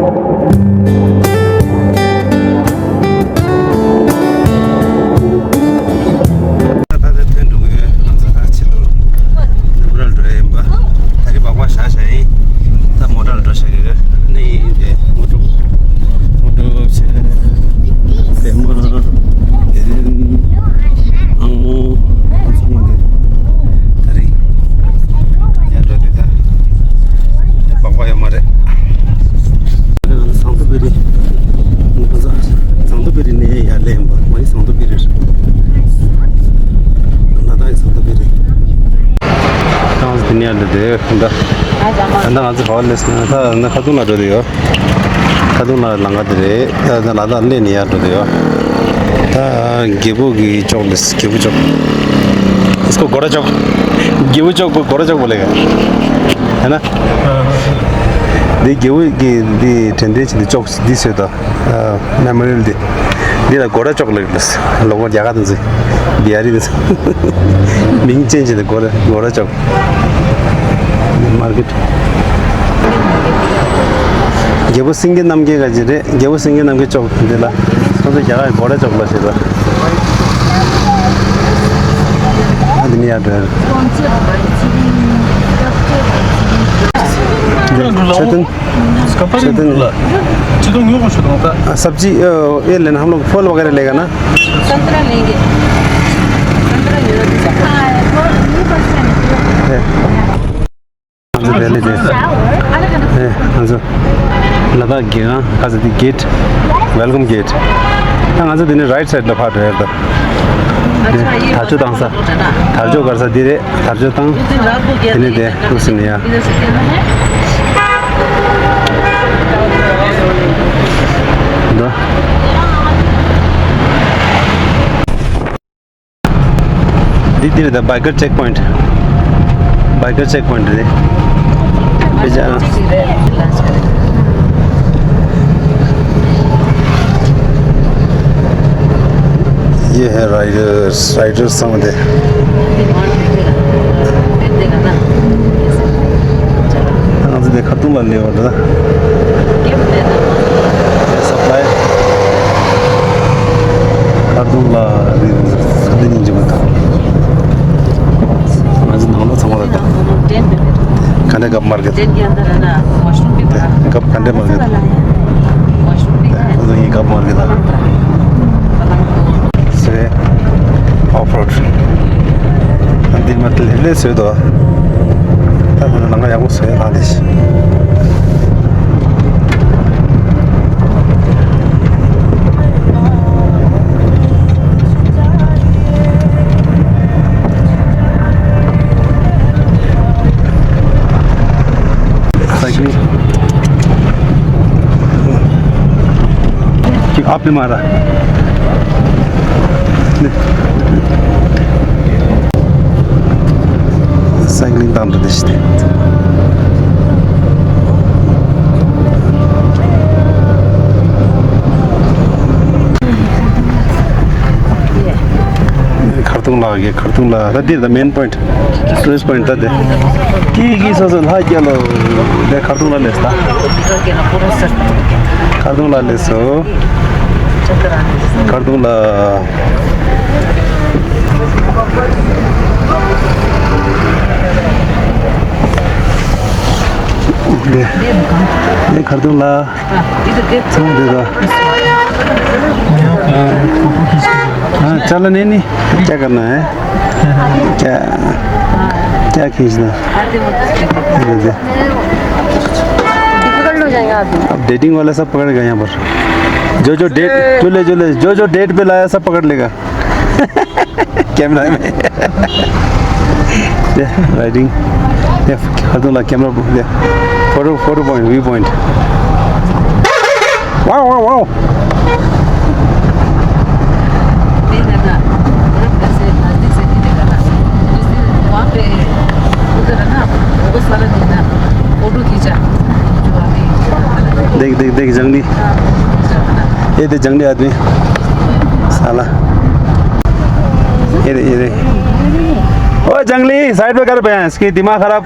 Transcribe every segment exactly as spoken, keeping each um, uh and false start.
ད་ལྟ་ཐོན་འགྲོ་གི་ཡོད། ང་ཚོ་ད་ཕྱི་ལོགས་ནུབ་ར་འགྲོ་ཡ་ཡིན་པ། ད་རི་བག་བག་བཞག་བཞག་ཡིན། ད་མོ་ཊ་ལ་འགྲོ་བཞག་གི་ཡོད། ནི་ཡིན་ཏེ་མོ་ཊ་མོ་ཊ་བྱས་ལེ་མོ་དེ་རིང་ཨང་མོ་ཚང་མ་དེ་ད་རིང་ཡར་འགྲོ་དེ་ད་བག་བག་ཡོད་མ་རེད། ཟངས་མདོག་དཔལ་རི། ཟངས་མདོག་དཔལ་རི་ནས་ཡར་སླེབས་ཡིན་པ། མ་ཡིན་ཟངས་མདོག་དཔལ་རི་རེད། ལ་དྭགས་ཀྱི་ཟངས་མདོག་དཔལ་རི། ད་ང་ཚོ་དེ་ནས་ཡར་འགྲོ་དེ་ད། ད་ང་ཚོ་ག་པར་སླེབས་སོང་། ད་ཁ་ཐུག་ལ་འགྲོ་དེ་ཡོད། ཁ་ཐུག་ལ་ལམ་ཁ་དེ་རེད། ད་ལ་དྭགས་སླེབས་ནས་ཡར་འགྲོ་དེ་ཡོད། ད་རྒྱལ་པོ་གི་ཅོག་ལས། རྒྱལ་པོ་ཅོག། ཨིས་ཀོ་གོ་ར་ཅོག། རྒྱལ་པོ་ཅོག་གོ་ར་ཅོག་པོ་ལེ་ག་ཧེ་ན། འདི་རྒྱལ་པོ་གི་འདི་དྲན་རྟེན་བྱེད་འདི་ཅོག་འདི་བཟོས་ད། མེ་མོ་རི་ཡལ་འདི། འདི་ལ་གོ་ར་ཅོག་ལེ་ག་ལོ་གོ་རྒྱ་གར་དུ་འཛི་བི་ཧ་རི་འདི་མིང་ཅན་བྱེད་འདི་གོ་ར་གོ་ར་ཅོག། མར་ཀེཊ། རྒྱལ་པོ་སེང་གེ་རྣམ་རྒྱལ་ག་ཅི་རེད། རྒྱལ་པོ་སེང་གེ་རྣམ་རྒྱལ་ཅོག་འདི་ལ། ཁོང་ཚོ་རྒྱ་གར་གོ་ར་ཅོག་ལ་ཞེས་པ། ཨ་འདི་ནི་ཡར་འགྲོ་ཡ་རེད། འདི་ཆོས་སྟོན། ཆོས་སྟོན། ཆོས་སྟོན་ཉོ་དགོས་ཤོག་དང་ད། सब्जी ये लेना, हम लोग फल वगैरह लेगा ना। संतरा लेंगे। संतरा ले लो। ང་ཚོ་རེ་ལི་དེ། ཨེ་ང་ཚོ་ལ་དྭགས་རྒྱལ་ཁང་ག་ས་དེ་གེ་ཊི། ཝེལ་ཀམ་གེ་ཊི། ད་ང་ཚོ་དེ་ནས་རའིཊ་སའིཌ་ལ་ཕར་འགྲོ་ཡ་རེད་ད། དེ་དར་ལྕོག་བཏང་ས། དར་ལྕོག་སྒར་ས་དེ་རེད། དར་ལྕོག་བཏང་། དེ་ནས་དེ་ཀུ་སི་ནི་ཡ། འདི་འདིར་ད་བྷའི་ཀར་ཅེག་པོའིནཊ། བྷའི་ཀར་ཅེག་པོའིནཊ་རེད། དཔེ་ཆ། ये है राइडर्स, राइडर्स ཚང་མ་དེ། ང་ཚོ་དེ་ཁ་ཐུག་ལ་སླེབས་པ་རེད། ཁ་ཐུག་ལ་རེད། ཁ་ཐུག་ཉིན་གཅིག་པ་དང་། ང་ཚོ་ནང་ལ་ཚང་མ་ལ་དང་། ཁ་འདྲ་གབ་མར་གེ། ཁ་འདྲ་མར་གེ། ཁ་འདྲ་ཡིན་གབ་མར་གེ་དང་། སེ། ཨོཕ་རོཌ། འདི་མ་ལེབ་ལེ་བཟོས་འདུག་ད་ལམ་ཁ་ཡག་པོ་བཟོས་ལངས་དེ་ཤི། साइकिल। कि आपने मारा। साइकिलिंग दाम तो देश थे। खरतुंग ला गए, खरतुंग ला। रद्दी the main point. Tourist point ད་དེ། ཀི་ཀི་སོ་སོ་ལྷ་རྒྱལ་ལོ། དེ་ཁ་རྡུང་ལ་ལས་ད། ཁ་རྡུང་ལ་ལས་སོ། ཁ་རྡུང་ལ། དེ། དེ་ཁ་རྡུང་ལ། ཚང་འདི་དང་། हाँ, चलो, नहीं, नहीं, क्या करना है? क्या, क्या खींचना है? दे दे। डिफिकल्ट हो जाएगा अभी। अब डेटिंग वाला सब पकड़ेगा यहाँ पर। जो जो डेट, जो ले, जो ले, जो जो डेट पे लाया, सब पकड़ लेगा। कैमरा में। ये राइडिंग। ये हर दो लाख कैमरा। ये photo, photo point, view point. Wow, wow, wow. देख रहा था, तरफ कैसे नजदीक से नहीं देखा था। उस दिन वहाँ पे उधर है ना, वो सारा दिन ना, फोटो खींचा। जो अभी देख, देख, देख, जंगली। ये दे जंगली आदमी। साला। ये दे, ये दे। ओए जंगली, साइड में कर बे, इसकी दिमाग खराब।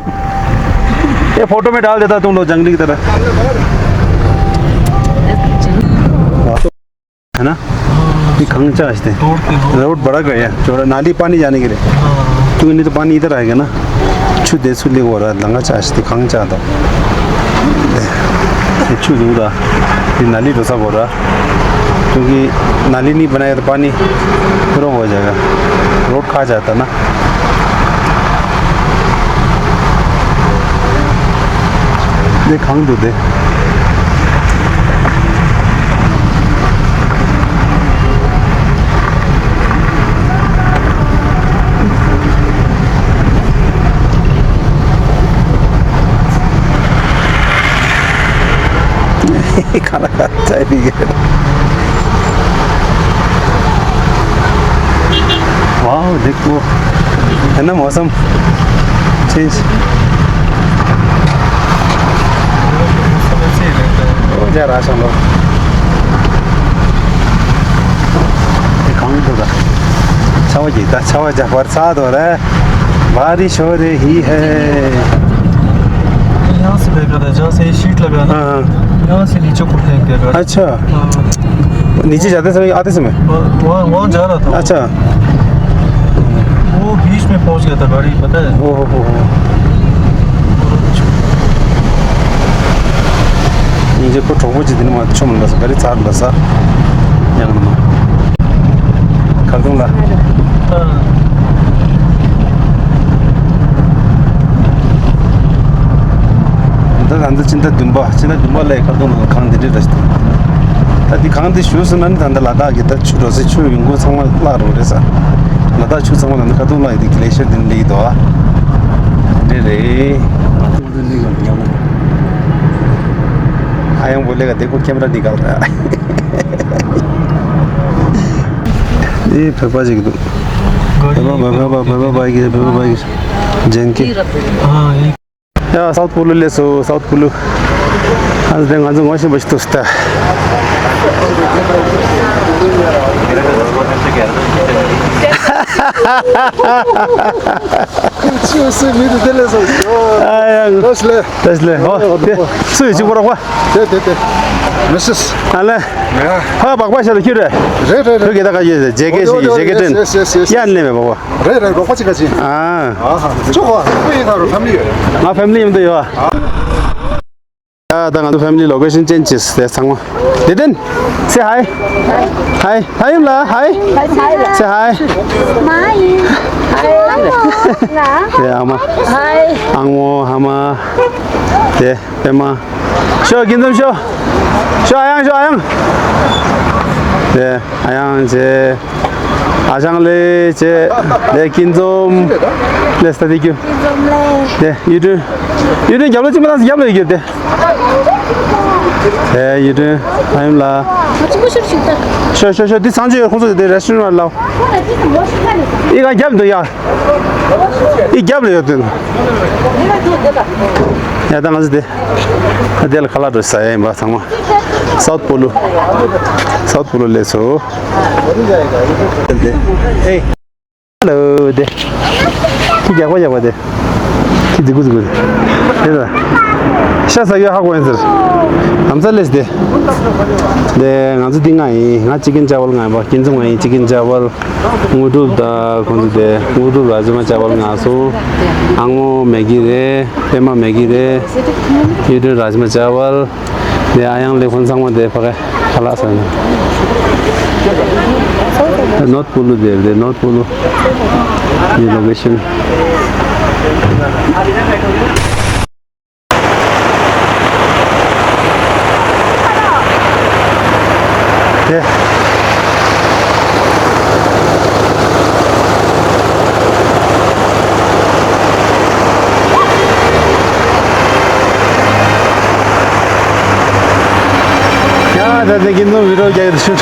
ये फोटो में डाल देता तुम लोग जंगली की तरह। है ना? ये कहाँ जा सकते हैं? रोड बड़ा गया है, जो नाली पानी जाने के लिए। हाँ। क्योंकि नहीं तो पानी इधर आएगा ना। छू दे छू ले हो रहा है, लंगा जा सकते, कहाँ जा दो। ये छू दूर रहा, ये नाली डोसा हो रहा, क्योंकि नाली नहीं बनाया तो पानी पूरा हो जाएगा, रोड खा जाता ना। དེ་གང་འདུག་དེ། ཁ་ལ་ཁ་བཙལ་བི་གེ། वाह, देखो, है ना, मौसम चेंज। ओ, जा रहा है, चलो। ये कहाँ पे था? छावा जी था, छावा जा, बरसात हो रहा है, बारिश हो रही है। यहाँ से फेंका था, जहाँ से ये शीट लगा ना, हाँ, हाँ। यहाँ से नीचे को फेंक दिया गाड़ी। अच्छा। हाँ। नीचे जाते समय, आते समय? वहाँ, वहाँ जा रहा था। अच्छा। वो बीच में पहुँच गया था गाड़ी, पता है? ओहो हो हो। ཉིན་རྒྱུན་ཁོ་གྲོགས་པོ་གཅིག་དེ་ནས་མ་ཆོ་མི་འདུག་ས། ག་རེ་ཚར་འདུག་ས། ཡང་ན་མ། ཁ་ཏུང་ལ། འདི་ད་འདི་སྤྱི་ཟླ་བདུན་པ། སྤྱི་ཟླ་བདུན་པ་ལ་ཁ་ཏུང་ལ་གངས་འདི་འདྲ་རེད། ད་འདི་གངས་འདི་ཞུ་སོང་ན་ནི་ད་འདི་ལ་དྭགས་ཀྱི་ད་ཆུ་འགྲོ་སའི་ཆུ་ཡོང་སྒོ་ཚང་མ་བརླག་འགྲོ་རེད་ས། ལ་དྭགས་ཆུ་ཚང་མ་ད་འདི་ཁ་ཏུང་ལ་ཡི་དེ་གི་ལེ་ཤར་འདི་འདྲ་ཡི་དོ། འདི་རེད། आया बोलेगा, देखो कैमरा निकाल रहा है। ए, फेफा जी, फेफा, फेफा, फेफा, फेफा भाई के, फेफा भाई के, जैन के। हाँ, ये। या, साउथ पोलो ले सो, साउथ पोलो। आज देंग, आज वहाँ से बच तो सकता। ཁྱོད་སུ་མི་དེ་དེ་ལས་སོང་། ཨ་ཡ། ལོས་ལེ། ལོས་ལེ། ཨོ། དེ་སུ་ཡི་གཅིག་པོ་རོགས་པ། དེ་དེ་དེ། མི་སིས། ཨ་ལེ། ཡ། ཧ་བག་པ་ཤ་ལ་ཁྱོད་རེད། རེད་རེད་རེད། ཁྱོད་ཀྱི་ད་ག་ཡོད་རེད། ཇེ་ཀེ་ཞིག་ཡོད་ཇེ་ཀེ་ཏྲེན། ཡེས་ཡེས་ཡེས། ཡ་ནི་ལེ་མེ་བག་པ། རེད་རེད། རོགས་པ་གཅིག་ག་ཅི། ཨ། ཨ་ཧ། ཅོ་ཧ། ཁོ་ཡི་ད་རོ་ཕེ་མི་ལི་ཡོད། ང་ཕེ་མི་ལི་ཡིན་དུ་ཡོད། ཨ། ད་ང་ཚོ་ཕེ་མི་ལི་ལོ་ཀེ་ཤན་ཅེན་ཇི་བྱས་དེ་ཚང་མ། དེ་དེན། སེ་ཧའི། ཧའི། ཧའི་ཡིན་ལ་ཧའི། སེ་ཧའི། དེ་ཨ་མ། ཧའི། ཨང་མོ། ཧ་མ། དེ་པད་མ། ཤོ་ཀིན་ཙུམ་ཤོ། ཤོ་ཨ་ཡང་། ཤོ་ཨ་ཡང་། དེ་ཨ་ཡང་ཅེ། ཨ་ཞང་ལེ་ཅེ། ལེ་ཀིན་ཙུམ། ལེ་སྟ་དི་ཀྱུ། ལེ་ཡུ་ཏུན། ཡུ་ཏུན་རྒྱབ་ལོ་ཅི་མ་ད་རྒྱབ་ལོ་ཡོད་དེ། ཨེ་ཡུ་ཏུན་ཨ་ཡུམ་ལ། ཤོ་ཤོ་ཤོ། འདི་ཚང་ཅི་ཡོད། ཁོང་ཚོ་འདི་རེ་སི་ཊོ་རན་ལ། ཨི་ག་རྒྱབ་འདུག་ཡ། ཨི་རྒྱབ་ལ་ཡོད་དེ། ཡ་ད་ང་ཚོ་དེ། ཨ་དེ་ལ་ཁ་ལག་འགྲོ་ཟ་ཡ་ཡིན་པ་ཚང་མ། སའུཐ་པོ་ལོ། སའུཐ་པོ་ལོ་ལས་སོ། ཨེ། ཧ་ལོ་དེ། ཁྱི་རྒྱག་པ་རྒྱག་པ་དེ། ཁྱི་ཟིག་གུ་ཟིག་གུ། དེ་ལ། ཤ་ཟ་ཡོད་ཧ་གོ་ཡིན་ཟེར། ཨམ་ཚ་ལེས་དེ། དེ་ང་ཚོ་འདི་ང་ཡིན། ང་ཅི་ཀིན་ཅ་ཝལ་ང་ཡིན་པ། ཀིན་ཙུང་ང་ཡིན། ཅི་ཀིན་ཅ་ཝལ། དངོས་གྲུབ་དང་ཁོང་ཚོ་དེ། དངོས་གྲུབ་ར་ཇི་མ་ཅ་ཝལ་ང་སོ། ཨང་མོ་མེ་གི་རེད། པད་མ་མེ་གི་རེད། ཡུ་ཏུན་ར་ཇི་མ་ཅ་ཝལ། དེ་ཨ་ཡང་ལེ་ཁོང་ཚང་མ་དེ་ཕ་གི་ཁ་ལག་ཟ་ནི། ནོར་ཐ་པོ་ལོ་དེ་རེད། ནོར་ཐ་པོ་ལོ། དེ་ལོ་ཀེ་ཤན། དེ། ཡ་ད་དེ་གིན་ནོ་བི་ཌི་ཡོ་རྒྱག་གི་འདུག་ཤུ།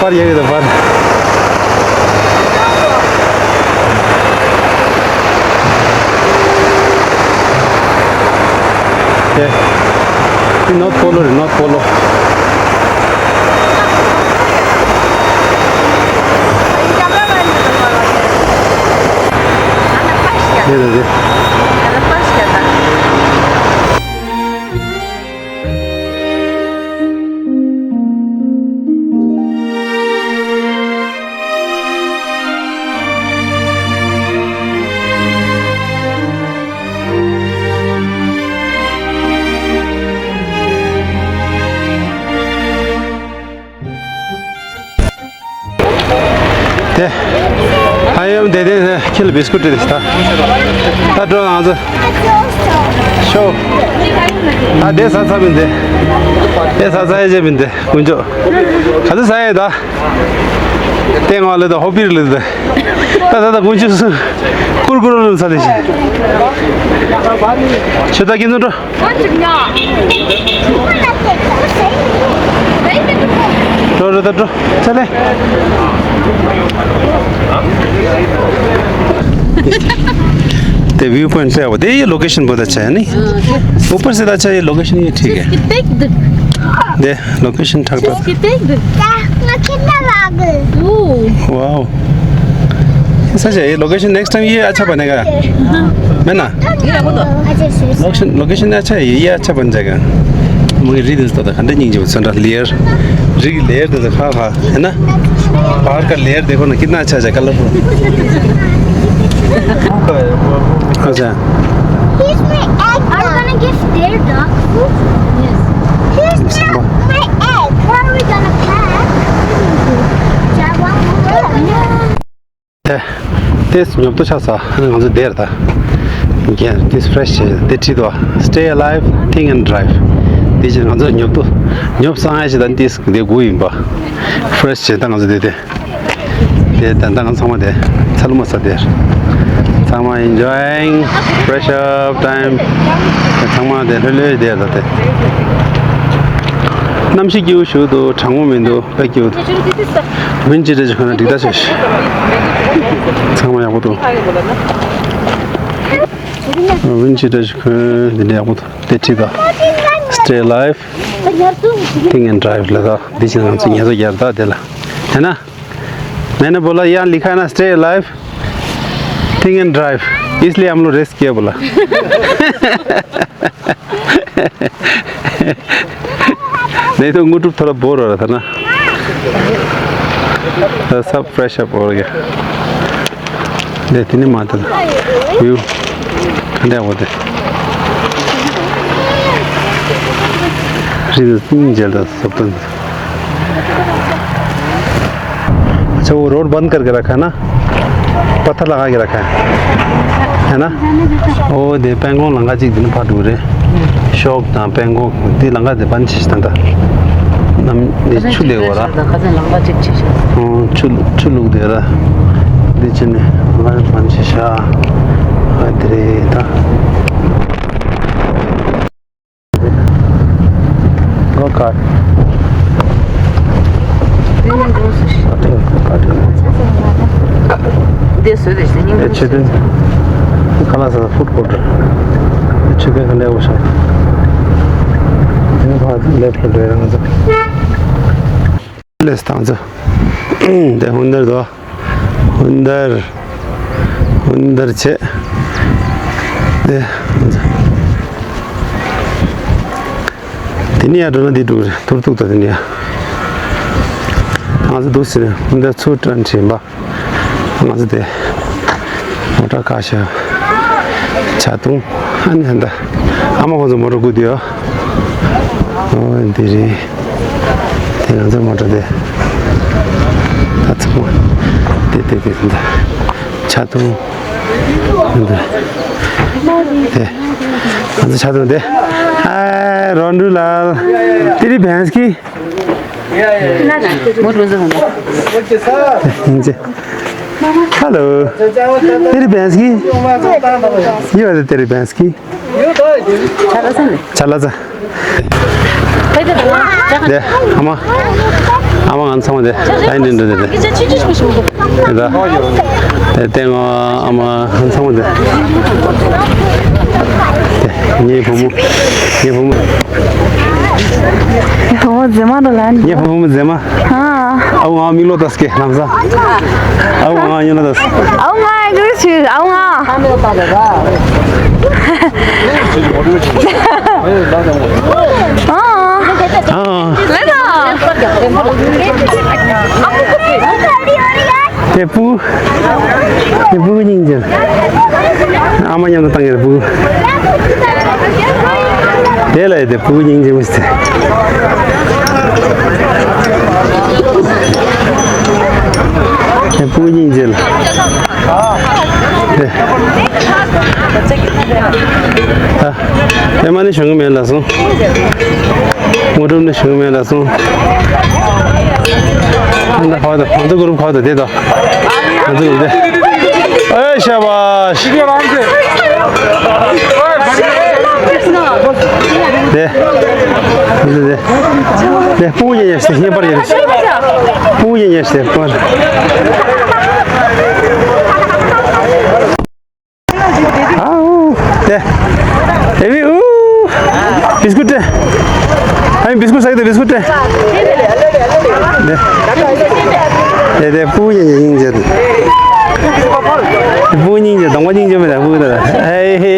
པར་རྒྱག་གི་འདུག་པར། དེ། དེ་ནོར་ཐ་པོ་ལོ་རེད། ནོར་ཐ་པོ་ལོ། དེ་རེད་དེ། ཨ་ཡོམ་དེ་དེ་ཁྱེད་ལ་བིས་ཀུ་ཊི་དེ་ད། ད་འགྲོ་ང་ཚོ། ཤོ། ཨ་དེ་ཟ་ཚ་མིན་དེ། དེ་ཟ་ཚ་ཡེ་ཅེ་མིན་དེ་དཀོན་མཆོག་ག་ཚོད་ཟ་ཡེ་ད། ཏེ་ང་ལེ་ད་ཧོ་པིར་ལེ་ད། ད་ད་ད་དཀོན་མཆོག་སུ། ཀུར་ཀུར་ལུ་ཚ་དེ་ཤི། ཆོས་ད་ཀྱི་ནུ་འགྲོ། འགྲོ་རེ་ད་འགྲོ། ཆ་ལེ། ते व्यू पॉइंट से आओ। दे ये लोकेशन बहुत अच्छा है, नहीं? ऊपर से तो अच्छा है, ये लोकेशन ये ठीक है। दे लोकेशन ठाक ठाक। वाओ। सच है, ये लोकेशन नेक्स्ट टाइम ये अच्छा बनेगा, है ना? लोकेशन, लोकेशन अच्छा है, ये अच्छा बन जाएगा। मुझे रील्स तो दिखा दे, नहीं जो सनरा लेयर, री लेयर तो दिखा, हाँ, है ना? पहाड़ का लेयर देखो ना, कितना अच्छा है, कलरफुल। अच्छा। Here's my egg. Are you gonna give their dog food? Yes. Here's my, my egg. What are we gonna pack? Jaguar. ཏེ། ཏེས་ཉོབ་ཏོ་ཆགས་ས་ང་ཚོ་དེར་ད། ཡ་ཏེས་ཕྲེཤ་བྱས་ཏེ་ཁྲིད་དོ། Stay alive, think and drive. དེ་ཕྱིར་ང་ཚོ་ཉོབ་ཏོ་ཉོབ་སང་ཨེ་ཞེ་ད་ཏེས་དེ་དགུ་ཡིན་པ། ཕྲེཤ་བྱས་ད་ང་ཚོ་དེ་དེ། དེ་ད་ད་ང་ཚང་མ་དེ་ཚ་ལུ་མ་ས་དེར། ཚང་མ་enjoying fresh up time. ཚང་མ་དེ་ལྷོད་ལྷོད་དེར་ད་དེ། གནམ་གཤིས་སྐྱིད་པོ་ཞིག་འདུག་གྲང་མོ་མི་འདུག་དཔེ་སྐྱིད་པོ་འདུག་ཝིན་ཇི་ཊར་ཅིག་ཁོ་ན་འགྲིག་ད་ཆོག་ཤི། ཚང་མ་ཡག་པོ་འདུག་ཝིན་ཇི་ཊར་ཅིག་ཁོ་འདི་འདྲ་ཡག་པོ་འདུག་དེ་ཁྲིད་ད། Stay alive, think and drive ལ་ད་འདི་བཞིན་ང་ཚོ་ཉལ་ས་རྒྱབ་ད་དེ་ལ། ཧེ་ན། मैंने बोला यहाँ लिखा है ना, stay alive, think and drive, इसलिए हम लोग रेस्ट किया बोला। नहीं तो यूट्यूब थोड़ा बोर हो रहा था ना। तो सब फ्रेश अप हो गया। दे तीन माता व्यू खंडे होते। रील तीन जलता सब तो। अच्छा, वो रोड बंद करके रखा है ना, पत्थर लगा के रखा है, है ना? ओ दे पेंगोंग लंगा चिक दिन पाटू रे। शौक ना पेंगोंग दी लंगा दे बंद चिस तंदा। नम दे छुले वरा। कजन लंगा चिक चिस। ओ छुल छुलुक दे रा। दे चने लंगा बंद चिसा। आ दे ता। Go kart. This is the new. It's chicken. Kala sa food court. Chicken kan leo sa. Ini ba left lo de rang sa. Les tang sa. De hundar do. Hundar, hundar che. དེ། དེ་ནས་ཡར་འགྲོ་ན་འདི་འགྲོ་གི་རེད། ཐུར་ཐུག་ད་དེ་ནས་ཡར། ང་ཚོ་འདུག་ཟེར་ནས་འདི་ཚུར་དྲན་བྱིན་པ། ང་ཚོ་དེ། མོ་ཊ་ཁ་ཤས། ཇ་འཐུང་། ཨ་ནི་ཧན་ད། ཨ་མ་ཁོང་ཚོ་མོ་ཊ་སྒུག་བསྡད་ཡོད། ཨོ་འདི་རེད། དེ་ང་ཚོའི་མོ་ཊ་དེ། ད་ཚང་མ། དེ་དེ་དེ་དེ་འདྲ། ཇ་འཐུང་། འདི་འདྲ། དེ། ང་ཚོ་ཇ་འཐུང་དེ། ཨ་རོན་རུ་ལ། तेरी भैंस की? हेलो। तेरी भैंस की? ये वाली तेरी भैंस की? चला जा। དེ་ཨ་མ། ཨ་མ་ང་ཚང་མ་དེ་ལ་ཡིན་འདྲ་འདྲ་དེ། དེ་ད། དེ་སྟེང་ཨ་མ་ང་ཚང་མ་དེ། དེ་ངའི་བུ་མོ། ངའི་བུ་མོ། བུ་མོ་མཛེས་མ་འགྲོ་ལ་ནི། ངའི་བུ་མོ་མཛེས་མ། ཨ་འུ་ང་མིག་ལོག་ལྟ་སྐད་ལམ་སང་། ཨ་འུ་ང་མིག་ལོག་ལྟ་སྐད། ཨ་འུ་ང་ཨ་འགུལ་ཆུ་ཨ་འུ་ང་། ཨ། ཨ། ལེ་ད། དེ་སྤུ་གུ། དེ་སྤུ་གུ་སྙིང་རྗེ། ཨ་མ་མཉམ་དུ་བཏང་ཡོད་སྤུ་གུ། དེ་ལ་ཡོད་དེ་སྤུ་གུ་སྙིང་རྗེ་མོ་ཞིག་དེ། སྤུ་གུ་སྙིང་རྗེ་ལ། ཨེ། ཨ། ཨེ་མ་ནི་བྱུང་གི་མེད་ལ་སོང་། ངོ་གྲུབ་ནི་བྱུང་གི་མེད་ལ་སོང་། ཨ་ནི་ཧོ་ད་ཧོ་ད་གུ་རུབ་ཁོ་ད་དེ་དོ། ང་ཚོ་ཡོད་དེ། ཨེ་ཤ་བ་ཤ། དེ། དེ། དེ། སྤུ་གུ་ཡེ་ཡེ་ཞིག་ཡིན་པར་ཡེ་རེ། སྤུ་གུ་ཡེ་ཡེ་ཞིག་པར། ཨའུ། དེ། ཨེ་བི་ཨུ། བིས་ཀུད་སྤྲད། ཨ་ནི་བིས་ཀུད་ཟ་གི་འདུག་བིས་ཀུད་སྤྲད། དེ། དེ་དེ་སྤུ་གུ་སྙིང་རྗེ། སྤུ་གུ་སྙིང་རྗེ་གདོང་པ་སྙིང་རྗེ་མེད་ད་སྤུ་གུ་ད། ཨེ་ཧེ།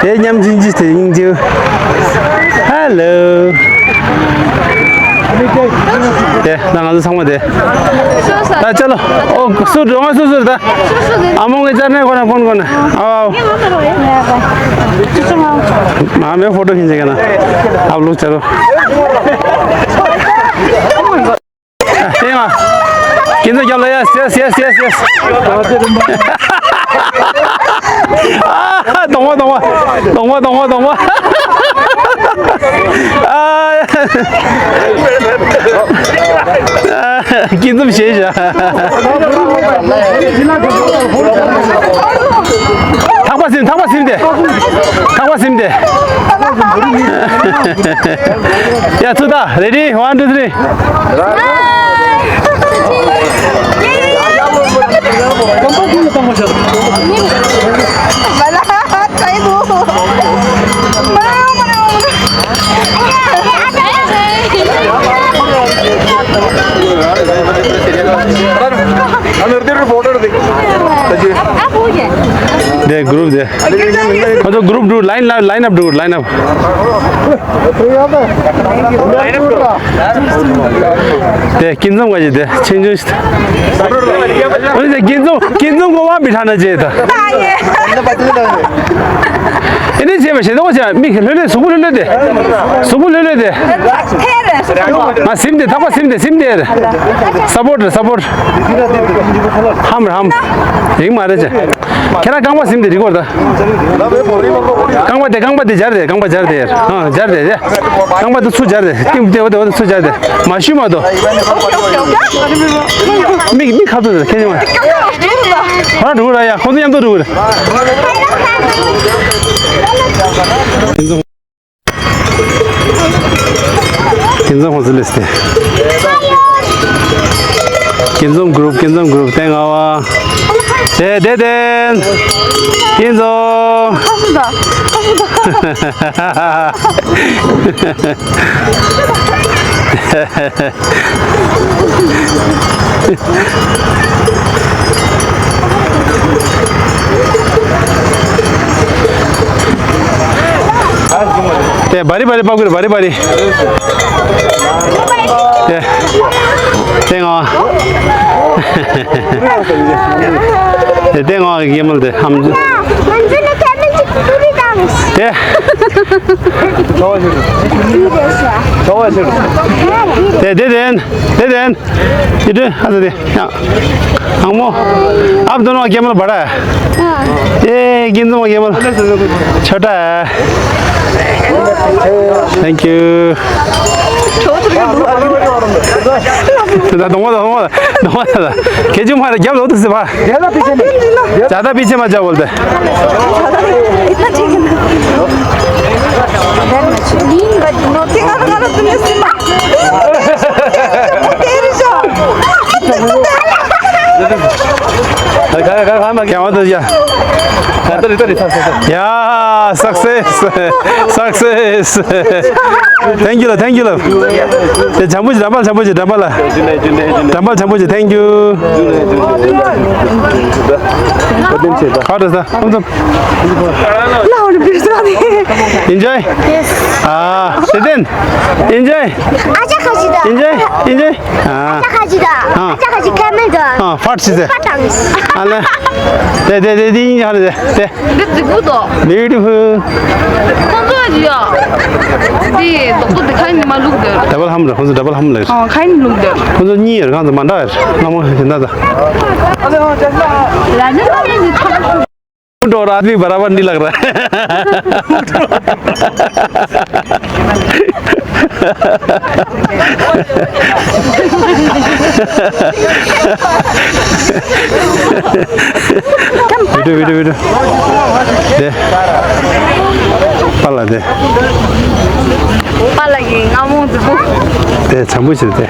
དེ་མཉམ་སྦྱིན་གྱི་དེ་སྙིང་རྗེ། ཧ་ལོ། དེ་ན་ང་ཚོ་ཚང་མ་དེ། ད་ཅ་ལོ། ཨོ་སུ་འགྲོ་ང་སུ་སུ་ད། ཨ་མོ་ངའི་ཅར་ནས་ཁོ་ན་ཁོན་ཁོན་ཨའོ། མ་མེ་ཕོ་ཊོ་ཁྱིན་ཅིག་ན་ཨབ་ལོ་ཅ་ལོ། ཨེ་མ། ཁྱེད་ཚོ་རྒྱབ་ལ་ཡ། ཡེས་ཡེས་ཡེས་ཡེས། གདོང་པ་གདོང་པ། གདོང་པ་གདོང་པ་གདོང་པ། ཨ། སྐྱིད་འཛུམ་བྱེད་བཞག་ཐག་པ་ཟིན། ཐག་པ་ཟིན་ཏེ། ཐག་པ་ཟིན་ཏེ། ཡ་ཚུ་ད། Ready? One, two, three. དེ་གུ་རུབ་དེ། ཁོ་ཚོ་གུ་རུབ་འགྲོ། ལའིན་ལ་ལའིན་ཨབ་འགྲོ། ལའིན་ཨབ། དེ་སྐྱིད་འཛོམས་ག་ཅིག་དེ་ཆེན་ཆུང་ཞིག་འོན་ཏེ་སྐྱིད་འཛོམས་སྐྱིད་འཛོམས་གོ་བ་མི་ཁྲ་ན་ཅེས་ད། ཨེ་ནི་བྱས་པ་ཞེ་ནོ་བྱས། མིག་ལྷོད་ལྷོད། གཟུགས་པོ་ལྷོད་ལྷོད་དེ། གཟུགས་པོ་ལྷོད་ལྷོད་དེ། ང་སིམ་དེ། ཐག་པ་སིམ་དེ། སིམ་དེ། སཔོར་ཊི་སྤོར་ཊི། ཧམ་ར་ཧམ། ཡིག་མ་རེད་ཅེ། ཁྱེད་རང་རྐང་པ་ཟིན་དེ་རིག་གོ་ད། རྐང་པ་དེ་རྐང་པ་དེ་སྦྱར་དེ། རྐང་པ་སྦྱར་དེ། ཨ་སྦྱར་དེ་དེ། རྐང་པ་དེ་ཚུར་སྦྱར་དེ། ཏིང་དེ་འོ་དེ་འོ་དེ་ཚུར་སྦྱར་དེ། མ་ཞུ་མ་དོ། མིག་མིག་ཁ་ཐུག་དེ་ཁྱེད་ཉིན་མ། ཧོ་ར་འགྲོ་ར་ཡ། ཁོང་ཚོ་མཉམ་དུ་འགྲོ་ར། སྐྱིད་འཛོམས་ཧོ་ཟི་ལེ་སྟེ། སྐྱིད་འཛོམས་གུ་རུབ། སྐྱིད་འཛོམས་གུ་རུབ། ཏེང་ཨ་བ། དེ་དེ་དེན། སྐྱིད་འཛོམས། དེ་བ་རི་བ་རི་པག་གུར་བ་རི་བ་རི། དེ་དེ་ང་། དེ་དེ་ང་གི་མལ་དེ་ཧམ། དེ། དེ་དེ་དེན། དེ་དེན། ཡི་དྲི་ཨ་ཙི་དེ། ཡང་། ཨང་མོ། ཨབ་དོ་ནོ་ཀེ་མལ་བ་ར། ཨེ་ཀིན་ཙོ་མ་ཀེ་མལ། ཆོ་ཏ། Thank you། ད་གདོང་པ་ད་གདོང་པ་ད་གདོང་པ་ད་ད། ཁྱེད་ཅུང་མ་ར་རྒྱབ་ལོག་ཏུ་སི་བ། ཛྱ་དཱ་པིཆེ་མ་ཛྱ་བོལ་ཏེ། ཡ། སག་སེས། སག་སེས། Thank you ལ། Thank you ལ། དེ་བྱམས་པོ་ཞིག་འགྲམ་པ་ལ། བྱམས་པོ་ཞིག་འགྲམ་པ་ལ། འགྲམ་པ་བྱམས་པོ་ཞིག། Thank you། ཁ་དྲོ་ས། ཁོང་ཚོ། Enjoy? Yes. ཨ། དེ་དེན། Enjoy? ཨ་ཅག་ཁ་ཅིག་ད། Enjoy? Enjoy? ཨ། ཨ་ཅག་ཁ་ཅིག་ད། ཨ། ཨ་ཅག་ཁ་ཅིག་ཁ་མེད་ད། ཨ། ཕར་ཕྱི་ཟེར། ཕར་དང་། ཨ་ལེ། དེ་དེ་དེ་དེ་ཡིན་ཧ་ལེ་དེ། དེ། འདི་རྫིག་པོ་དོ། Beautiful། ཁོང་ཚོ་ཡ། དེ་རྡོག་རྡོག་དེ་ཁ་ནས་མ་བླུགས་འདོད། ཌབ་བལ་ཧམ་རེད། ཁོང་ཚོ་ཌབ་བལ་ཧམ་ལབ་རེད། ཨོ་ཁ་ནས་བླུགས་འདོད། ཁོང་ཚོ་གཉིས་ཡོད་རེད། ཁོང་ཚོ་མ་འདྲ་ཡོད་རེད། སྔ་མོ་དེ་འདྲ་ད། ལ་ནི་ལ་ནི་ཁ། འགྲོ་ར་ཨ་ཏི་བ་ར་བ་འདི་ལགས་ར། བི་ཌིའོ་བི་ཌིའོ་བི་ཌིའོ། དེ། པཱ་ལགས་དེ། པཱ་ལགས་ཀྱི་རྔ་མོང་རྫིག་པོ། དེ་བྱམས་པོ་བྱེད་དེ།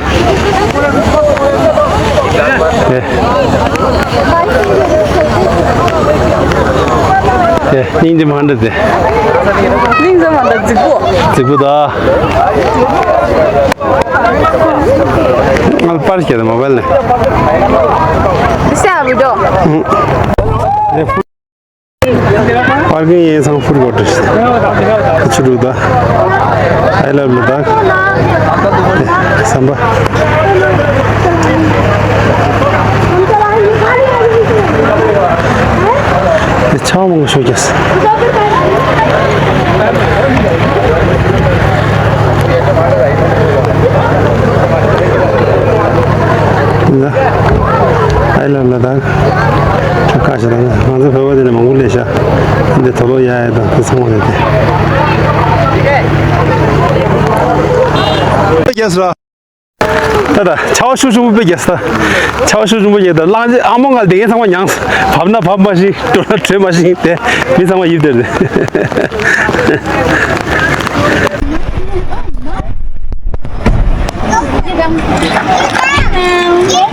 དེ། དེ་སྙིང་རྗེ་མ་འདྲ་དེ། སྙིང་རྗེ་མ་འདྲ་རྫིག་པོ། རྫིག་པོ་ད། ང་པར་བྱས་ཏེ་མོ་བལ་ནས། ཤ་བི་ཌིའོ། དེ། པར་ཀིང་ཡན་ཚང་ཧྥུཌ་ཀོར་ཊར། ཆུ་དྲུག་དང་། I love Ladakh། ཟམ་པ། ཆར་པ་མང་པོ་ཤོར་ཀྱག་ལ། I love Ladakh། ཁ་ཤས་དང་ང་ཚོ་བོད་པ་དེ་ནས་མང་པོ་སླེབས་ཤག་འདི་དུག་ལོག་གཡར་ཡས་དང་དེ་ཚང་མ་རེད་དེ། རྒྱས་ར། ད་ད་ཆར་པ་ཤུགས་ཆེན་པོ་དཔེ་རྒྱས་ད། ཆར་པ་ཤུགས་ཆེན་པོ་རྒྱས་ད། གླང་ཆེན་ཨ་མོ་ང་ལ་དེ་གའི་ཚང་མ་མྱངས། བབས་ན་བབས་མ་ཤེས། བྲོས་ན་བྲོས་མ་ཤེས་དེ། མི་ཚང་མ་ཡིབ་དེར་དེ། Get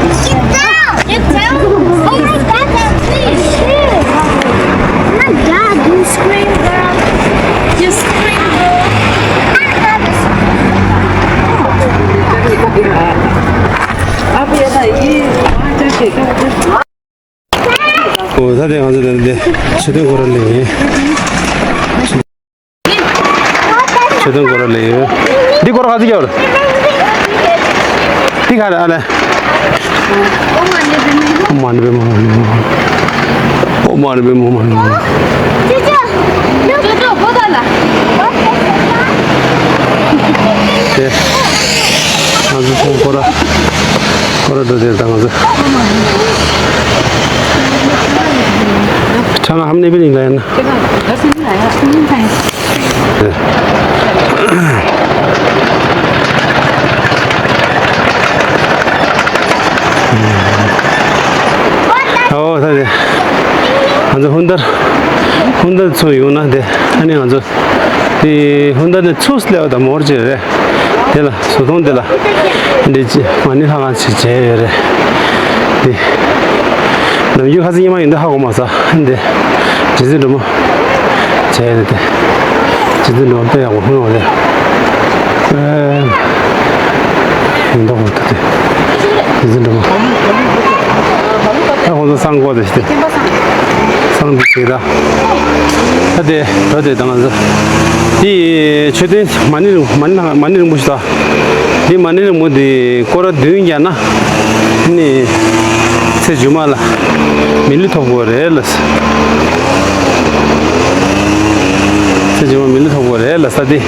down! Get down! Get down! Oh my God, that, please. Oh my God, you scream, girl. You scream, girl. ཨོ་ད་དེ་ང་ཚོ་དེ་འདི་མཆོད་རྟེན་སྐོར་ར་ལེན་ཡིན། མཆོད་རྟེན་སྐོར་ར་ལེན་ཡོད། འདི་སྐོར་ག་ཚོད་རྒྱག་རེད། འདི་ག་རེད་ཨ་ལེ། ཨོཾ་མ་ཎི་པདྨེ་ཧཱུྃ། ཨོཾ་མ་ཎི་པདྨེ་ཧཱུྃ། ཨོཾ་མ་ཎི་པདྨེ་ཧཱུྃ། དེ། ང་ཚོ་ཚོང་སྐོར་ར། སྐོར་ར་འགྲོ་དེ་དང་ང་ཚོ། ཁྲ་ང་ཧམ་ནེ་པི་ནི་ལ་ཡ་ན། ཨོ་ད་དེ། ང་ཚོ་ཧུན་དར། ཧུན་དར་ཚོ་ཡོང་ན་དེ་ཨ་ནི་ང་ཚོ། དེ་ཧུན་དར་ནས་ཚུར་སླེབས་པ་དང་མོར་ཅིག་རེད། དེ་ལ་བཟོ་ཚོང་དེ་ལ་འདི་ཅི་མ་ཎི་ལྷ་ཁང་ཅིག་མཇལ་ཡོད་རེད། དེ་ནམ་རྒྱུན་ཁ་སང་ཉི་མ་ཡིན་དུས་ཧ་གོ་མ་སོང་། འདི་རྗེ་བཙུན་སྒྲོལ་མ་མཇལ་ཡོད་རེད། དེ་རྗེ་བཙུན་སྒྲོལ་མ་དཔེ་ཡག་པོ་ཧུན་འོང་རེད། ཡིན་མདོག་མ་ཐུབ་དེ། རྗེ་བཙུན་སྒྲོལ་མ། ད་ཁོང་ཚོ་བསང་བསྐོར་དེ་ཞིག་སྟེ། བསང་དེ་ཞིག་ར། ད་དེ་ད་དེ་ད་ང་ཚོ། དེ་མཆོད་རྟེན་མ་ཎི་རིང་མ་ཎི་མ་ཎི་རིང་པོ་ཞིག་ད། དེ་མ་ཎི་རིང་པོ་དེ་སྐོར་ར་བདུན་རྒྱག་ན། ནི། ཚེ་མཇུག་མ་ལ། མི་ལུས་ཐོབ་དགོས་རེད་ལ། ཚེ་མཇུག་མ་མི་ལུས་ཐོབ་དགོས་རེད་ལ་ས་དེ། ག་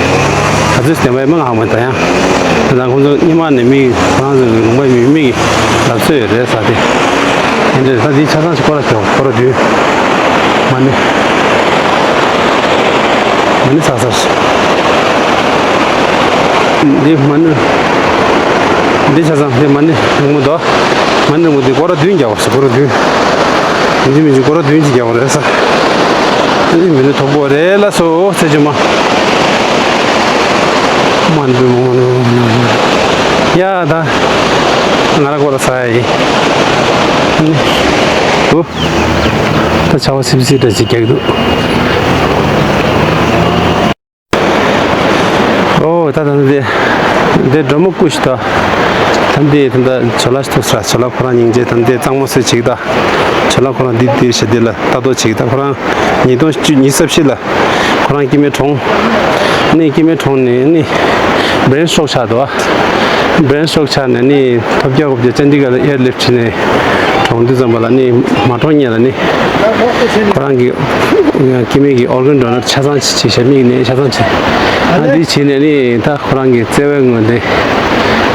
ཚོད་བདེན་པ་ཡིན་མིན་ང་ཧ་མ་ད་ཡང་། ད་ཁོང་ཚོ་སྔོན་མ་ནས་མི་ཁོ་རང་ཚོ་གི་ལུང་པ་མི་མི་གི་ལབ་སྲོལ་ཡོད་རེད་ས་དེ། དེ་འདྲ་ས་དེ་ཆ་ཚང་ཞིག་སྐོར་ར་ཞོག་སྐོར་ར་བདུན། མ་ཎི། མ་ཎི་ཚ་ཚ་ཞིག་འདི་མ་ཎི། འདི་ཆ་ཚང་འདི་མ་ཎི་རིང་མོ་དོ། མ་ཎི་རིང་མོ་འདི་སྐོར་ར་བདུན་རྒྱག་པ་ཞིག་སྐོར་ར་བདུན། ཡིན་གཅིག་མིན་གཅིག་སྐོར་ར་བདུན་ཅིག་རྒྱག་པ་རེད་ས། ཨ་ནི་མི་ལུས་ཐོབ་དགོས་རེད་ལ་སོ་ཚེ་ཇི་མ། མ་ཎི་མོ་མ་ཎི་མོ། ཡ་ད། ང་ར་སྐོར་ར་ས་ཡ་ཡིན། ཨ་ནི། འོ། ད་ཆར་པ་སིབ་སིབ་འདྲ་ཅིག་རྒྱག་གི་འདུག་ཨོ་ད་ད་འདི་འདི་སྒྲོལ་མ་སྐུ་ཞིག་ད། ད་འདི་ད་ད་ཇོ་ལ་ཞིག་ཐུག་ས་ཇོ་ལ་ཁོ་རང་སྙིང་རྗེ། ད་འདི་གཙང་མ་བཟོས་ཅིག་ད། ཇོ་ལ་ཁོ་རང་འདི་འདིར་ཞེ་འདི་ལ་ལྟ་རྟོག་ཅིག་ད། ཁོ་རང་ཉིས་སྟོང་བཅུ་ཉི་ཤུ་རྩ་བཞི་ལ་ཁོ་རང་སྐྱེ་དམན་གྲོངས། ནི་སྐྱེ་དམན་གྲོངས་ནས་ནི་བྷི་རེན་སི་ཊོག་ཆགས་འདུག་ཨ། བྷི་རེན་སི་ཊོག་ཆགས་ནས་ནི་ཐོབ་རྒྱག་གོ་རྒྱག་ཅན་ཌི་གྷར་ལ་ཨེར་ལིཕ་ཊི་བྱས་ནས་གྲོངས་དུས་ཙམ་པ་ལ་ནི་མ་གྲོངས་སྔོན་ལ་ནི་ཁོ་རང་གི་སྐྱེ་དམན་གྱི་ཨོར་གན་ཌོ་ནར་ཆ་ཚང་ཅིག་བྱས་ཤག་མིག་ནད་ཆ་ཚང་ཅིག་ཨ་འདི་བྱས་ནས་ནི་ད་ཁོ་རང་གི་བརྩེ་བའི་ངོས་ནས་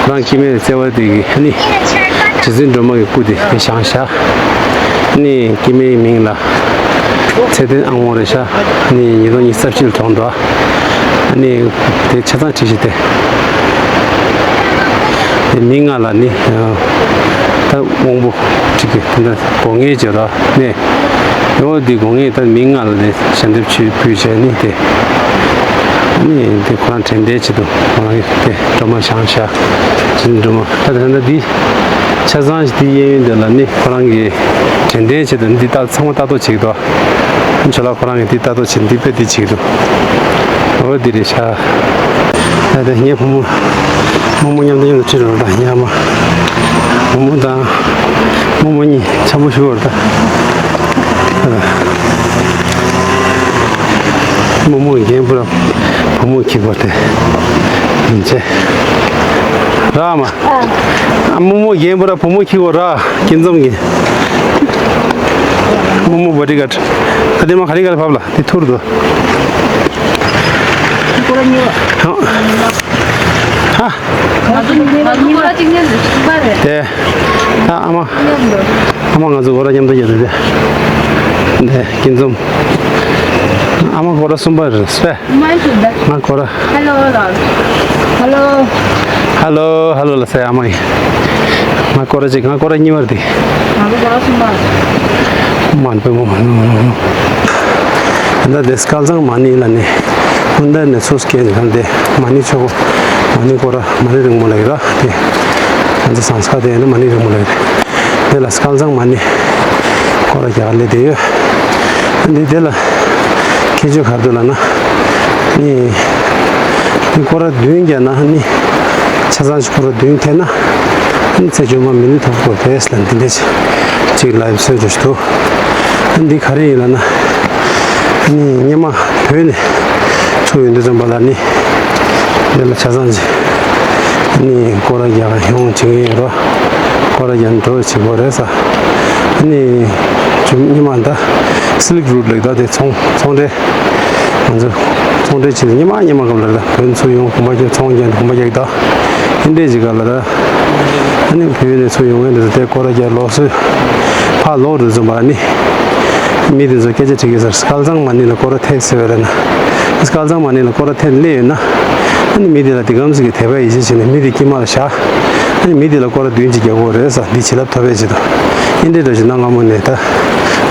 ཁོ་རང་སྐྱེ་དམན་བརྩེ་བ་དེ་གི་ནི་རྗེ་བཙུན་སྒྲོལ་མ་གི་སྐུ་དེ་བཞེངས་ཤག་ནི་སྐྱེ་དམན་མིང་ལ་ཚེ་བརྟན་ཨ་ངོ་རེད་ཤག་ནི་ཉིས་སྟོང་ཉི་ཤུ་རྩ་བཞི་ལ་གྲོངས་འདུག་ནི་དེ་ཆ་ཚང་བྲིས་ཤག་དེ། དེ་མི་ལྔ་ལ་ནི་ད་དབང་པོ་ཁྲིད་ཀྱི་དེ་འདྲ་དགོས་ངེས་བྱེད་ར་ནས་ཡོད། དེ་དགོས་ངེས་ད་མི་ལྔ་ལ་ནི་ཞལ་འདེབས་ཆུ་ཕུལ་བྱས་ནི་དེ་ནི་དེ་ཁོ་རང་དྲན་རྟེན་ཆེད་དུ་ཁོ་རང་གི་དེ་སྒྲོལ་མ་བཞེངས་ཤག་ཅིན་སྒྲོལ་མ་ད་ད་ད་འདི་ཆ་ཚང་ཞིག་འདི་གཡས་གཡོན་དེ་ལ་ནི་ཁོ་རང་གི་དྲན་རྟེན་ཆེད་དུ་འདི་ལྟ་ཚང་མ་ལྟ་རྟོག་བྱེད་ཀྱི་འདུག་ཁྱོད་ལ་ཁོ་རང་གིས་འདི་ལྟ་རྟོག་བྱེད་འདི་དཔེ་འདི་བྱེད་ཀྱི་འདུག་འོ་འདི་རེད་ཤག་ད་ལྟ་ངའི་བུ་མོ་བུ་མོ་མཉམ་དུ་མཉམ་དུ་ཁྲིད་རོགས་དང་ཉག་མ་བུ་མོ་དང་བུ་མོ་གཉིས་འཆམ་པོ་ཞུ་བར་ད་བུ་མོ་རྒན་པོ་ར་བུ་མོ་ཁྱི་པོ་དེ་ཡིན་ཚེ་ར་མ། ཨ། རྨོ་མོ་རྒན་པོ་ར་བུ་མོ་ཁྱི་བོ་ར་ཀུན་འཛོམས་ཀྱི། རྨོ་མོ་བོ་ཌི་གཱཌ། ཨ་དེ་མ་ག་རེ་ག་རེ་བབས་ལ་དེ་ཐུར་དུ། ཧ། དེ། ཨ་ཨ་མ། ཨ་མ་ང་ཚོ་སྒོ་ར་མཉམ་དུ་ཡོད་རེད་དེ། དེ་ཀུན་འཛོམས། ཨ་མ་སྒོ་ར་གསུམ་པ་རེད་སྤེ། མ་ཡིན་ད། ང་སྐོར་ར། ཧེ་ལོ་ལ། ཧེ་ལོ། ཧེ་ལོ་ཧེ་ལོ་ལ་ཟེར་ཨ་མ་ཡིན། ང་སྐོར་ར་གཅིག་ང་སྐོར་ར་གཉིས་པར་དེ། ང་ཚོ་སྐོར་ར་གསུམ་པ། མ་འདོད་མོ་མ་འདོད་མོ། ད་དེ་སྐལ་བཟང་མ་ཎི་ལ་ནི། སྔོན་དར་ནས་ཚུར་སྐྱེལ་ནས་ད་དེ་མ་ཎི་ཆོས་སྒོ། མ་ཎི་སྐོར་ར་མ་ཎི་རིང་མོ་ལ་ཡོད་ར་དེ། ང་ཚོ་ཟངས་དཀར་དེ་ཡིན་ན་མ་ཎི་རིང་མོ་ལ་ཡོད་རེད། དེ་ལ་སྐལ་བཟང་མ་ཎི་སྐོར་ར་རྒྱག་ལས་དེ་ཡོད། འདི་དེ་ལ་ཁྱད་ཆོས་ག་རེ་འདུག་ལབ་ན་ནི། འདི་སྐོར་ར་བདུན་རྒྱག་ན་ནི་ཆ་ཚང་ཞིག་སྐོར་ར་བདུན་ཐེབས་ན་ནི་ཚེ་མཇུག་མ་མི་ལུས་ཐོབ་དགོས་རེད་ལབ་འདི་འདྲ་ཅིག་ལབ་སྲོལ་འདྲ་ཞིག་འདུག་འདི་ག་རེ་ཡིན་ལབ་ན་ནི་སྔོན་མ་བོད་ནས་ཚུར་ཡོང་དུས་ཙམ་པ་ལ་ནི་འདི་ལ་ཆ་ཚང་ཅིག་ནི་སྐོར་ར་རྒྱག་ཡོང་བྱེད་ཀྱི་ཡོད་རོ། སྐོར་ར་རྒྱག་འགྲོ་བྱེད་དགོས་རེད་ས། ནི་ཅུང་སྔོན་མ་ད་སི་ལིག་རུ་ཊི་ལབ་ད་དེ་ཚོང་ཚོང་འབྲེལ། ང་ཚོ་ཚོང་འབྲེལ་བྱེད་དུས་སྔོན་མ་སྔོན་མ་སྐབས་ལ་ད་བོད་ཚུར་ཡོང་གོམ་པ་རྒྱག་ཚོང་རྒྱག་གོམ་པ་རྒྱག་ད་ཨིན་འདྲས་ཅིག་ག་ལ་ད། ཨ་ནི་བོད་ནས་ཚུར་ཡོང་མཁན་དེ་ཚོ་དེ་སྐོར་ར་རྒྱག་ལོག་སུ་ཕར་ལོག་དུས་ཙམ་པ་ནི་མི་དེ་ཚོ་སྐད་ཆ་དྲིས་ཀྱི་ཟེར། སྐལ་བཟང་མ་ཎི་ལ་སྐོར་ར་ཐེབས་ཟེར་བ་རེད་ན། སྐལ་བཟང་མ་ཎི་ལ་སྐོར་ར་ཐེབས་སླེབས་ཡོད་ན། ཨ་ནི་མི་དེ་ལ་དེ་གམ་ཟིག་གི་དད་པ་ཡིད་ཆེས་བྱས་ནས་མི་དེ་དཀྱིལ་མ་ལ་བཞག་ཨ་ནི་མི་དེ་ལ་སྐོར་ར་བདུན་གཅིག་རྒྱག་དགོས་རེད་ཟེར། འདི་བྱིན་རླབས་ཐོབ་པའི་ཆེད་དུ། ཨིན་འདྲས་འདྲ་ཞིག་གནའ་སྔ་མོ་ནས་ད་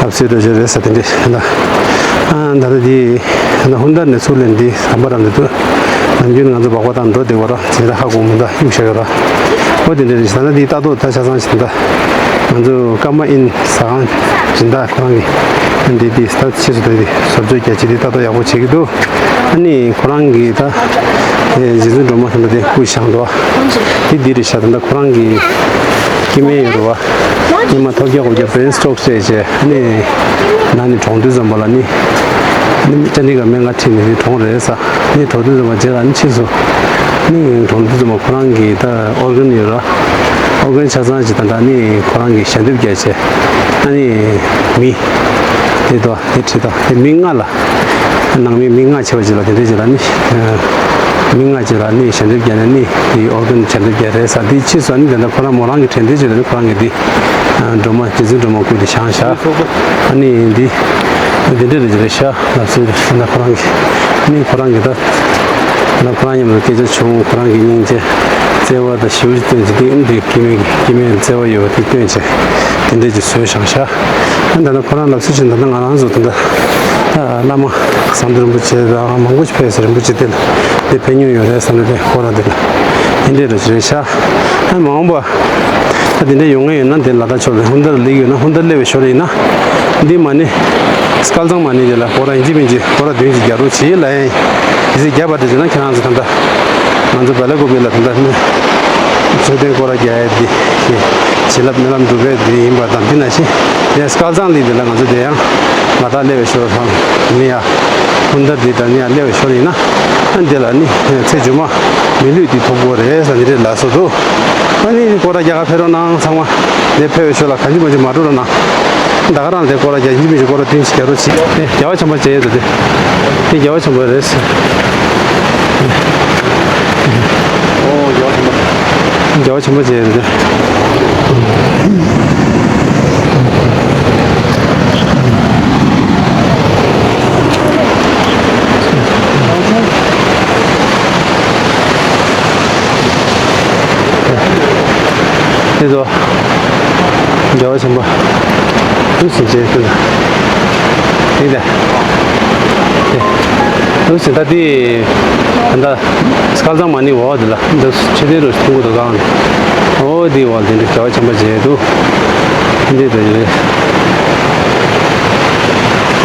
ལབ་སྲོལ་འདྲ་ཞིག་རེད་ཟེར། དེ་འདྲས་ད། ཨ་ད་ལྟ་འདི་ད་ལྟ་ཧུན་དར་ནས་ཚུར་ལེན་འདི་དམ་པ་རང་འདི་འདུག་ནམ་རྒྱུན་ང་ཚོ་སྦག་སྦག་བཏང་འགྲོ་བདེ་བ་ར་ཇི་ལྟར་ཧ་གོ་མི་འདུག་གཡུག་བཞག་ཡོད་ར། ཨོ་དེ་འདྲས་རེད་ཟེར་ན་འདི་ལྟ་རྟོག་ད་ཆ་ཚང་ཞིག་ད། ང་ཚོ་ཀརྨ་ཨིན་ཟ་ཁང་སྦྱིན་བདག་ཁོ་རང་གིས་འདི་འདི་ད་ཕྱིས་སུ་ད་འདི་བཟོ་བཅོས་རྒྱག་ཆེད་འདི་ལྟ་རྟོག་ཡག་པོ་བྱེད་ཀྱི་འདུག་ཨ་ནི་ཁོ་རང་གིས་ད་རྗེ་བཙུན་སྒྲོལ་མ་དེ་འདྲ་དེ་སྐུ་བཞེངས་འདུག་དེ་འདི་རེད་ཤག་ད་ལྟ་ཁོ་རང་གི་སྐྱེ་དམན་ཡོད་རེད་བ། སྔོན་མ་ཐོལ་རྒྱག་འོ་རྒྱག་བྷེན་སི་ཊོག་སི་བྱས་བྱས་ཨ་ནི་ན་ནི་གྲོངས་དུས་ཙམ་པ་ལ་ནི་ནི་ཅན་ཌི་གར་སྨན་ཁང་ཁྲིད་ནས་ནི་གྲོངས་རེད་ས། ནི་གྲོངས་དུས་ཙམ་པ་རྗེས་ལ་ནི་ཕྱིས་སུ་ནི་གྲོངས་དུས་ཙམ་པ་ཁོ་རང་གི་ད་ཨོར་གན་ཡོད་ར། ཨོར་གན་ཆ་ཚང་ཞིག་ད་ལྟ་ནི་ཁོ་རང་གི་ཞལ་འདེབས་རྒྱག་བྱས་ཨ་ནི་མི་དེ་དོ་དེ་ཁྲིད་དོ་དེ་མི་ལྔ་ལ། ནང་མི་མི་ལྔ་བྱས་པ་ཅིག་ལ་དེ་འདྲས་ཅིག་ལ་ནི། མི་ལྔ་ཅིག་ལ་ནི་ཞལ་འདེབས་བརྒྱབ་ནས་ནི་དེའི་ཨོར་གན་ཞལ་འདེབས་བརྒྱབ་རེད་ས། དེའི་ཕྱིས་སུ་ནི་དེ་འདྲ་ཁོ་རང་མོ་རང་གི་དྲན་རྟེན་ཅིག་ལ་ནི་ཁོ་རང་གི་དེ། སྒྲོལ་མ་རྗེ་བཙུན་སྒྲོལ་མ་སྐུ་དེ་བཞེངས་བཞག་ཨ་ནི་འདི། དེ་འདྲས་རེད་ཅིག་རེད་ཤག་ལབ་སྲོལ་རེད། ད་ཁོ་རང་གི་ནི་ཁོ་རང་གི་ད། ད་ཁོ་རང་མཉམ་དུ་སྐད་ཆ་བྱུང་། ཁོ་རང་གི་སྙིང་རྗེ་བརྩེ་བ་དང་ཞི་བ་ཅིག་སྟོན་ཅིག་དེ་འདི་སྐྱེ་དམན་གྱི་སྐྱེ་དམན་བརྩེ་བ་ཡོད་པ་དེ་སྟོན་ཅིག་དེ་འདྲས་ཅིག་བཟོས་བཞག་ཤག་ཨ་ད་ནི་ཁོ་རང་ལབ་སྲོལ་བཞིན་ད་ལྟ་ང་རང་ཚོ་ད་ལྟ་བླ་མ་ཟམ་གདོང་རིན་པོ་ཆེ་དང་མང་པོ་ཞིག་ཕེབས་སོང་། རིན་པོ་ཆེ་དེ་ལ་དེ་ཕེབས་མྱོང་ཡོད་རེད་བསམ་ནས་དེ་ཁོ་རང་དེ་ལ་དེ་འདྲས་རེད་ཅིག་རེད་ཤག་ཨ་མ་འོངས་པ་ད་དེ་འདྲས་ཡོང་ངེས་ཡོད་ན་དེ་ལ་ད་ཆོག་རེད། ཧུན་དར་ལེགས་ཡོད་ན་ཧུན་དར་སླེབས་པའི་ཞོར་ཡིན་ན་འདི་མ་ཎི་སྐལ་བཟང་མ་ཎི་དེ་ལ་སྐོར་ར་ཡིན་གཅིག་མིན་གཅིག་སྐོར་ར་བདུན་ཅིག་རྒྱག་རོགས་བྱེད་ལབ་ཡིན། དེ་ཚོ་རྒྱབ་པ་དེ་བྱས་ན་ཁྱེད་རང་ཚོ་ད་ལྟ་ང་ཚོ་བེ་ལ་ཀོ་བི་ལ་ད་ལྟ་ནི་མཆོད་རྟེན་སྐོར་ར་རྒྱག་ཡ་དེ་བྱིན་རླབས་སྨོན་ལམ་འགྲུབ་པའི་དེ་ཡིན་པ་དང་། དེ་ནང་བཞིན་དེ་སྐལ་བཟང་གླིང་དེ་ལ་ང་ཚོ་དེ་ཡང་ལ་དྭགས་སླེབས་པའི་ཞོར་དང་ནི་ཡ་ཧུན་དར་དེ་དང་ནི་ཡ་སླེབས་པའི་ཞོར་ཡིན་ན་ཨ་འདི་ལ་ནི་ཚེ་མཇུག་མ་མི་ལུས་དེ་ཐོབ་དགོས་རེད་ཟེར་འདི་འདྲས་ལབ་སོང་འདུག་ཨ་ནི་སྐོར་ར་རྒྱག་ག་ཕེབས་རོགས་གནང་། ཚང་མ་དེ་ཕེབས་པའི་ཞོར་ལ་གང་ཅི་མ་ཅི་མ་འགྲོ་རོགས་གནང་། ད་ག་རང་དེ་སྐོར་ར་རྒྱག་ཡིན་མི་ཞིག་སྐོར་ར་བདུན་ཞིག་རྒྱག་རོགས་བྱེད། དེ་རྒྱལ་བ་བྱམས་པ་མཇལ་ཡས་དེ། དེ་རྒྱལ་བ་བྱམས་པ་རེད། ཨོ་རྒྱལ་བ་བྱམས་པ། རྒྱལ་བ་བྱམས་པ་མཇལ་ཡས་དེ། དེ་ཚོ། རྒྱལ་བ་ཆེན་པོ། ཨུ་སུ་ཅེ་ཏུ། དེ་དེ། དེ། ཨུ་སུ་ད་དེ། ད་ལྟ་སྐལ་བཟང་མ་ཎི་འོག་དེ་ལ་འདི་ཆེ་དེ་རུ་ཐུང་གུ་དུ་གང་། ཨོ་དེ་འོག་དེ་འདྲ་རྒྱལ་བ་ཆེན་པོ་མཇལ་དུ། འདི་དེ་རེད།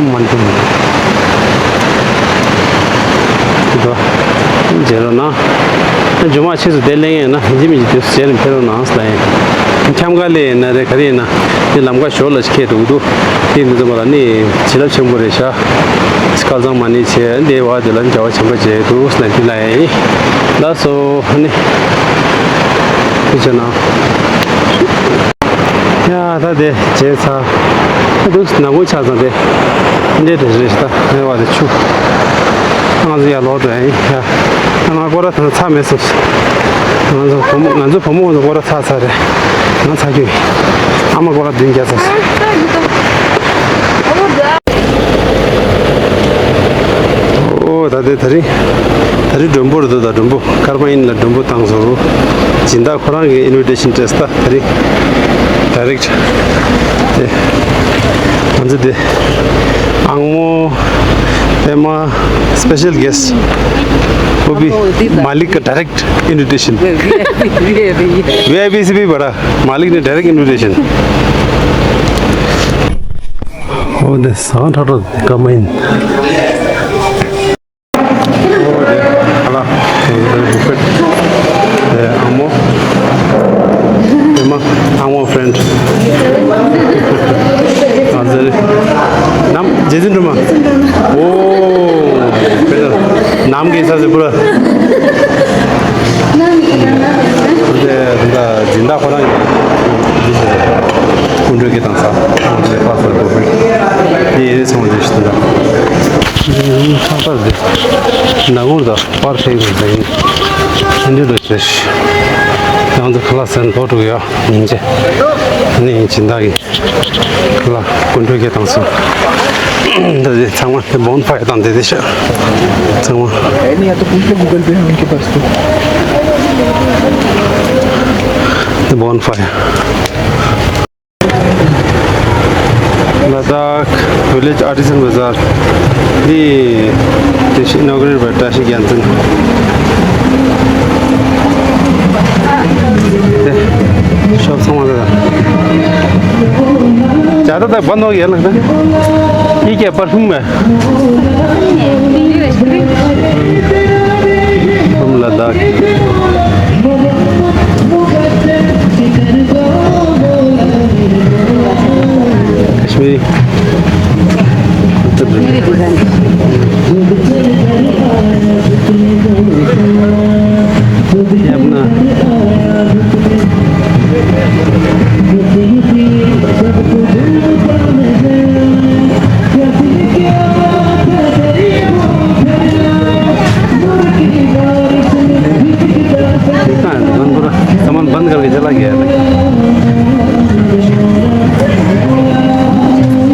མ་ཎི་ཐུང་གུ། དེ་ཚོ། མཇལ་རོགས་གནང་། ཨ་ཇོ་མ་ཕྱིས་སུ་དེ་གླེང་ཡས་ན་ཡིན་གཅིག་མིན་གཅིག་དུས་སུ་མཇལ་རིམ་ཕེབས་རོགས་གནང་ཟེར་ལ་ཡིན། འཁྱམ་ག་ལས་ཡིན་ན་རེད་ག་རེ་ཡིན་ན། དེ་ལམ་ཁ་ཞོར་ལ་ཁད་འདུག་འདུག་དེ་མི་ཚོ་མ་ལ་ནི་བྱིན་རླབས་ཆེན་པོ་རེད་ཤག་སྐལ་བཟང་མ་ཎི་བྱས་འདི་བ་དེ་ལ་རྒྱལ་བ་ཆེན་པོ་མཇལ་འདུག་ཟེར་ལ་དེ་ལ་ཡིན། ལགས་སོ་ནི། དེ་བྱས་ན། ཡ་ད་དེ་བྱས་ཚར། ད་དུང་ནག་པོ་ཆགས་ཙང་དེ། འདྲེ་དེ་རེད་ད་རེད་བ་དེ་ཆུ། ང་ཚོ་ཡར་ལོག་འགྲོ་ཡ་ཡིན་ཡ། ང་སྐོར་ར་ད་ཚར་མེད་སོང་། ང་ཚོ་བུ་མོ་ང་ཚོ་བུ་མོ་ཚོ་སྐོར་ར་ཚར་ཚར་རེད། ང་ཚར་རྒྱུ་ཡིན། ཨ་མ་སྐོར་ར་བདུན་བརྒྱབ་ཚར་སོང་། ཨོ་ད་དེ་ད་རིང་། ད་རིང་མགྲོན་པོ་རེད་འདུག་ད་མགྲོན་པོ། ཀར་མ་ཡིན་ལ་མགྲོན་པོ་བཏང་སོང་། སྦྱིན་བདག་ཁོ་རང་གི་ཨིན་ཝི་ཊེ་ཤན་སྤྲད་སོང་ད་རིང་། ཌའི་རེག་ཊི། དེ། ང་ཚོ་དེ། ཨང་མོ། པད་མ། སྤེ་ཤལ་གེ་སི་ཊི། वो भी मालिक का direct invitation. V I P. V I P. V I P से भी बड़ा। मालिक ने direct invitation. वो दे सांठ हटो कमाइन। ཨོ་དེ་ཧ་ལ། དེ་བུ་ཕེད། དེ་ཨ་མོ། དེ་མ་ཨ་མོ་ཕྲེན་ཌི། ཨ་ཟེར། ནམ་རྗེ་བཙུན་སྒྲོལ་མ། ཨོ། ཕེད་ནམ་གྱི་ས་ཟེར་པུ་ར། དེ་དེ་འཛིན་བདག་ཁོ་རང་ཡིན། འདི་ཟེར། སྐུ་མགྲོན་གྱི་དང་ས། དེ་ཁ་ས་བུ་ཕེད། དེ་ཡེ་རེ་ཚང་མ་རྗེ་ཞིག་དང་། ཁ་པར་དེ། ནག་འུར་དང་པར་ཤེས་དགོས་ཟེར་ཡིན། ཨ་འདི་འདྲ་ཞིག་རེད། ང་ཚོ་ཁ་ལག་ཟ་ནས་ལོག་འགྲོ་གི་ཡོད། སྙིང་རྗེ། ནི་སྦྱིན་བདག་གིས་ཁ་ལག་སྐུ་མགྲོན་གྱི་དང་སོང་། འདི་ཚང་མ་དེ་བོན་ཕ་ཡར་དང་དེ་དེ་ཤག་ཚང་མ། नहीं, या तो पूछ लो गूगल पे है उनके पास तो। དེ་བོན་ཕ་ཡར། Ladakh Village Artisan Bazaar. འདི་དེ་ཤི་ཨིན་ནོ་གུ་རེ་ཊི་པ་བཀྲ་ཤིས་རྒྱལ་མཚན། དེ་ཤོབ་ཚང་མ་ལ། ཇ་ད་ད་བ་ནོ་ཡ་ལ་ད། ཡི་གེ་པར་ཧུམ་མེ། From Ladakh. Kashmiri. Kashmiri design. ये अपना। दुकान बंद करो, सामान बंद करके चला गया है।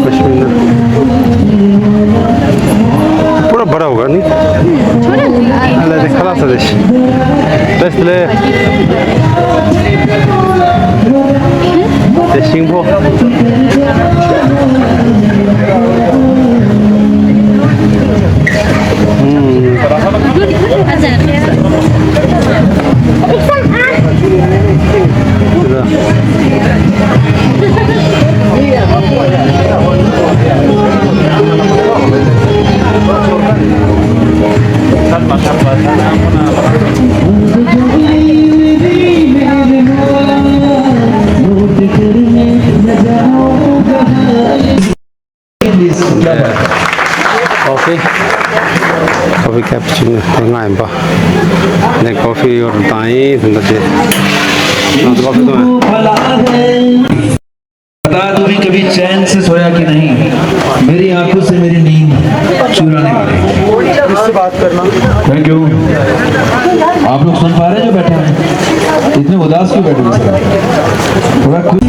पश्मीना पूरा भरा होगा, नहीं? अल्लाह दे खलास है। Best le. Testing po. Hmm. Coffee, coffee cappuccino དེ་ང་ཡིན་པ། ནས་coffee order བཏང་ཡིན་དེ་འདྲ་དེ། ང་ཚོ་coffee བཏང་ཡིན། रात भी कभी चैन से सोया चुराने वाले। इससे बात करना। Thank you. आप लोग सुन पा रहे हैं जो बैठे हैं? इतने उदास क्यों बैठे हैं सर? थोड़ा खुश